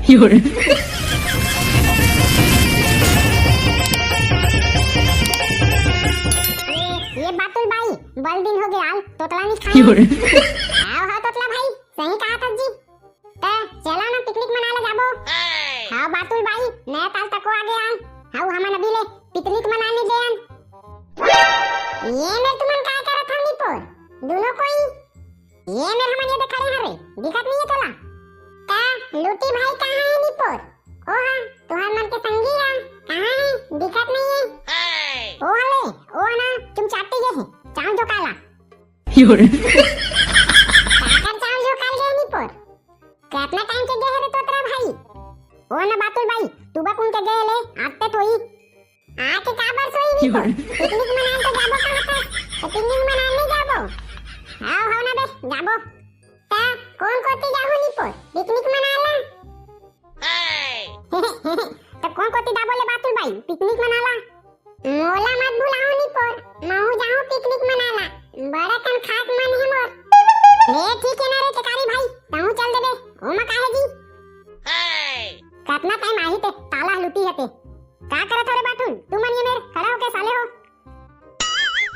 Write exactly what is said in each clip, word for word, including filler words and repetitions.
ये, ये बातुल बाई, बड़ दिन हो गे आल, तोतला नइ खाए। हाव, हाव, तोतला भाई, सही कहा था जी। त चला ना, पिकनिक मनाला जाबो। हाव, बातुल बाई, नया साल तको आगे आन। हाव, हमन अभी ले पिकनिक मनाने गए हन। ये मेर तुमन काय करत हव निपोर? दुनो कोई? ये मेर हमन ये दे खड़े हन रे, दिखत नइ हे तोला? का लूटी भाई कहाँ हे निपोर? ओ हा, तुहर मन के संगी हा, कहाँ हे? दिखत नइ हे। ओ हले, ओ ना, तुम चाटी गे हे, चाँव जो काला। काकर चाँव जो काल गे निपोर? कतना टाइम के गे हे रे तोतरा भाई? ओ ना बातुल बाई, तुबा कुन के गे ले, आते थोई। आके काबर सोई निपोर? पिकनिक मनान तो जाबो कहा था, त पिकनिक मनान नइ जाबो। हाव, हाव ना बे, जाबो। त कोन कोती जाहू निपोर? पिकनिक मनाला। त कोन कोती जाबो ले बातुल बाई, पिकनिक मनाला? मोला मत भुलाहू निपोर, महू जाहूँ पिकनिक मनाला। बड़ा कन खास मन हे मोर। ले ठीक हे ना रे टेकारी भाई, तहूँ चल देबे, ओमा का हे जी। कतना टाइम आही ते, ताला लूटी हे ते। का करत हो रे बाठुन? तुमन ये मेर खड़ा होके साले हो।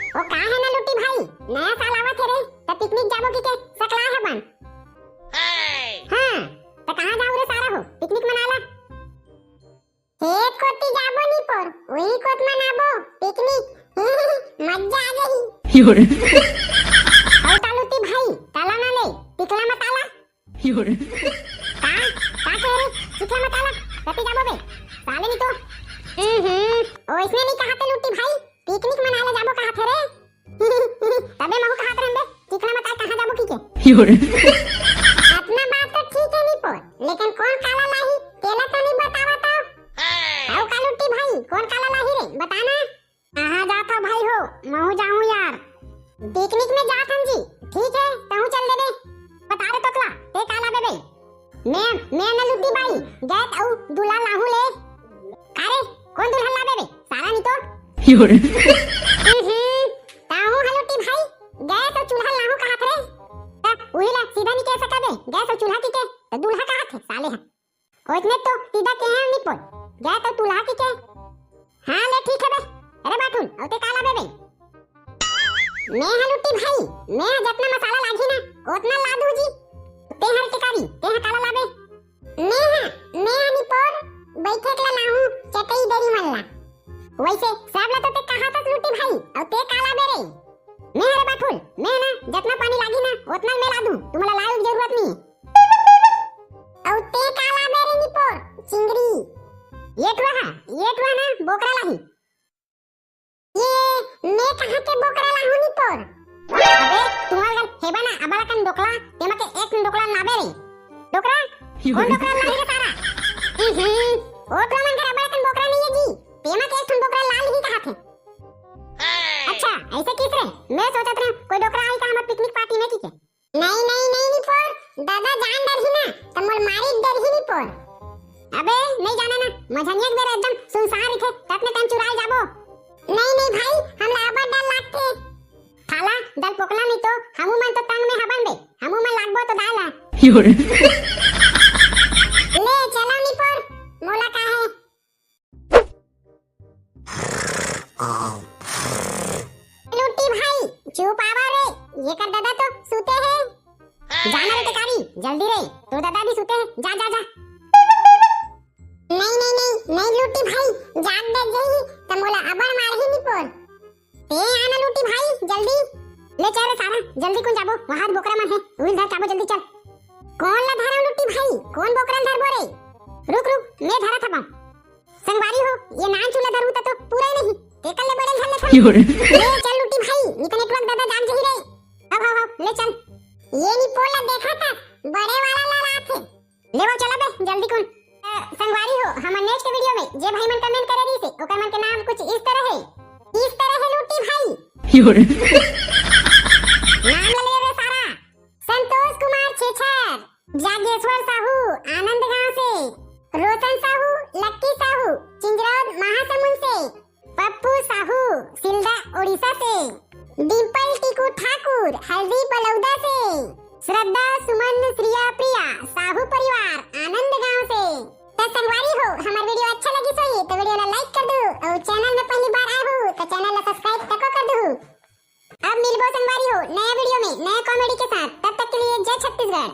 ओ का हे ना लूटी भाई, नया साल आवत हे रे, त पिकनिक जाबो कहिके सकलाय हवन। हाँ, त कहाँ जाहू रे सारा हो, पिकनिक मनाला। खेत कोती जाबो निपोर, उही कोत मनाबो पिकनिक। मजा आ जाही। अउ त लूटी भाई, ताला ना ले, पिकला मत आला। का? का कहे रे? चिखला मत आला, कती जाबो बे? साले नहीं तो। हम्म, ओइसने नहीं कहा थे लूटी भाई, पिकनिक मनाला जाबो कहा थे रे। तबे महू कहा थे बे, चिखला मत आ, कहाँ जाबो कहिके। अतना बात तो ठीक हे निपोर, लेकिन कोन काला लाही, तेला तो नहीं बतावा तो। हाव का लूटी भाई, कोन काला लाही रे, बता ना। कहाँ जात हो भाई हो? महू जाहूँ यार। पिकनिक में जात हन जी। ठीक हे, तहूँ चल देबे। बता रे तोतला, ते का लाबे बे? मैं, मैं न लूटी बाई, गए त अउ दुल्हा लाहूँ ले। का रे, कोन दुल्हन लाबे बे? साला नहीं तो। हम्म, तहूँ ह लूटी भाई, गए त चूल्हा लाहूँ कहा थे रे। त उही ला सीधा नहीं कह सका बे, गए त चूल्हा कहिके, त दुल्हा कहा थे, साले ह। ओतने तो सीधा के हैं निपोर। गए त तुलहा कहिके। हाँ, ले ठीक हे बे। अरे बाठुन, अउ ते का लाबे बे? मैं ह लुट्टी भाई, मैं ह जतना मसाला लागही ना, ओतना ला दूँ जी। ते हर टेकारी, ते ह काला लाबे? मैं ह, मैं ह निपोर, बइठे के ला लाहूँ, चटई दरी मन ला। वइसे सब ला तो ते कहा थस लुट्टी भाई, अउ ते का लाबे रे? मैं ह रे बाठुन, मैं ह ना, जतना पानी लागही ना, ओतना मैं ला दूँ, तुमन ला लाए के जरूरत नहीं। अउ ते का लाबे रे निपोर, चिंगरी? ये ठुआ हा, ये ठुआ ना, बोकरा लाही। ये, मैं कहाँ के बोकरा लाहूँ निपोर? अबे, तुम्हर घर हेबा ना, अबड़ अकन डोकला, तेमा के एक ठन डोकरा लाबे रे। डोकरा? कोन डोकरा लाही रे सारा? इही, ओ ठुआ मन घर अबड़ अकन बोकरा नहीं हे जी, तेमा के एक ठन बोकरा ला लिही कहा थे। अच्छा, अइसे किस रे? मैं सोचत रहेंव, कोई डोकरा आही का हमर पिकनिक पार्टी में कहिके। नहीं, नहीं, नहीं, निपोर, दादा जान डरही ना, त मोला मारी डरही निपोर। अबे, नहीं जाना ना, मझनिया के बेरा एकदम सुनसान रहिथे, ततने टाइम चुराए जाबो। नहीं, नहीं भाई, हमला अब्बड़ डर लागथे। खाला, डरपोकना नहीं तो, हमू मन तो तंग में हबन बे, हमू मन लागबो तो दाल आ। ले, चलो निपोर, मोला का हे? लुट्टी भाई, चुप आवा रे, येकर दादा तो सुते हे। जा ना रे टेकारी, जल्दी रे, तोर दादा भी सुते हे, जा, जा, जा। नहीं, नहीं, नहीं, नहीं लुट्टी भाई, जाग दे जही, त मोला अबड़ मारही निपोर। ए, आ ना लुट्टी भाई, जल्दी। ले चल रे सारा, जल्दी कुन जाबो, वहाँ बोकरा मन हे, उही ल धर के आबो, जल्दी चल। कोन ला धरंव लुट्टी भाई, कोन बोकरा ल धरबो रे? रुक, रुक, मैं धरत हवंव। संगवारी हो, ये नान चूल्हा धरहूँ त तो पूरा ही नहीं, तेकर ले बड़े ल धर लेथन। ले चल लुट्टी भाई, नहीं त नेटवर्क दादा जाग जही रे। हव, हव, हव, ले चल। ये निपोर ला देखा था, बड़े वाला ला रात हे। ले वो चला बे, जल्दी कुन। अ, संगवारी हो, हमर next video में जे भाई मन comment करे रहिसे, ओकर मन के नाम कुछ इस तरह हे, इस तरह हे लुट्टी भाई। नाम ले ले रे सारा। संतोष कुमार छेछर, जागेश्वर साहू, आनंद गांव से, रोशन साहू, लक्की साहू, चिंजरौद महासमुंद से, पप्पू साहू, सिलदा, उड़ीसा से। डिम्पल टीकू ठाकुर, हल्दी बलौदा से। श्रद्धा सुमन श्रिया प्रिया, साहू परिवार, आनंद गांव से। अउ चैनल में पहली बार आए हो तो चैनल ला सब्सक्राइब तको कर दू। अब मिलबो संगवारी हो नया वीडियो में नया कॉमेडी के साथ, तब तक के लिए जय छत्तीसगढ़।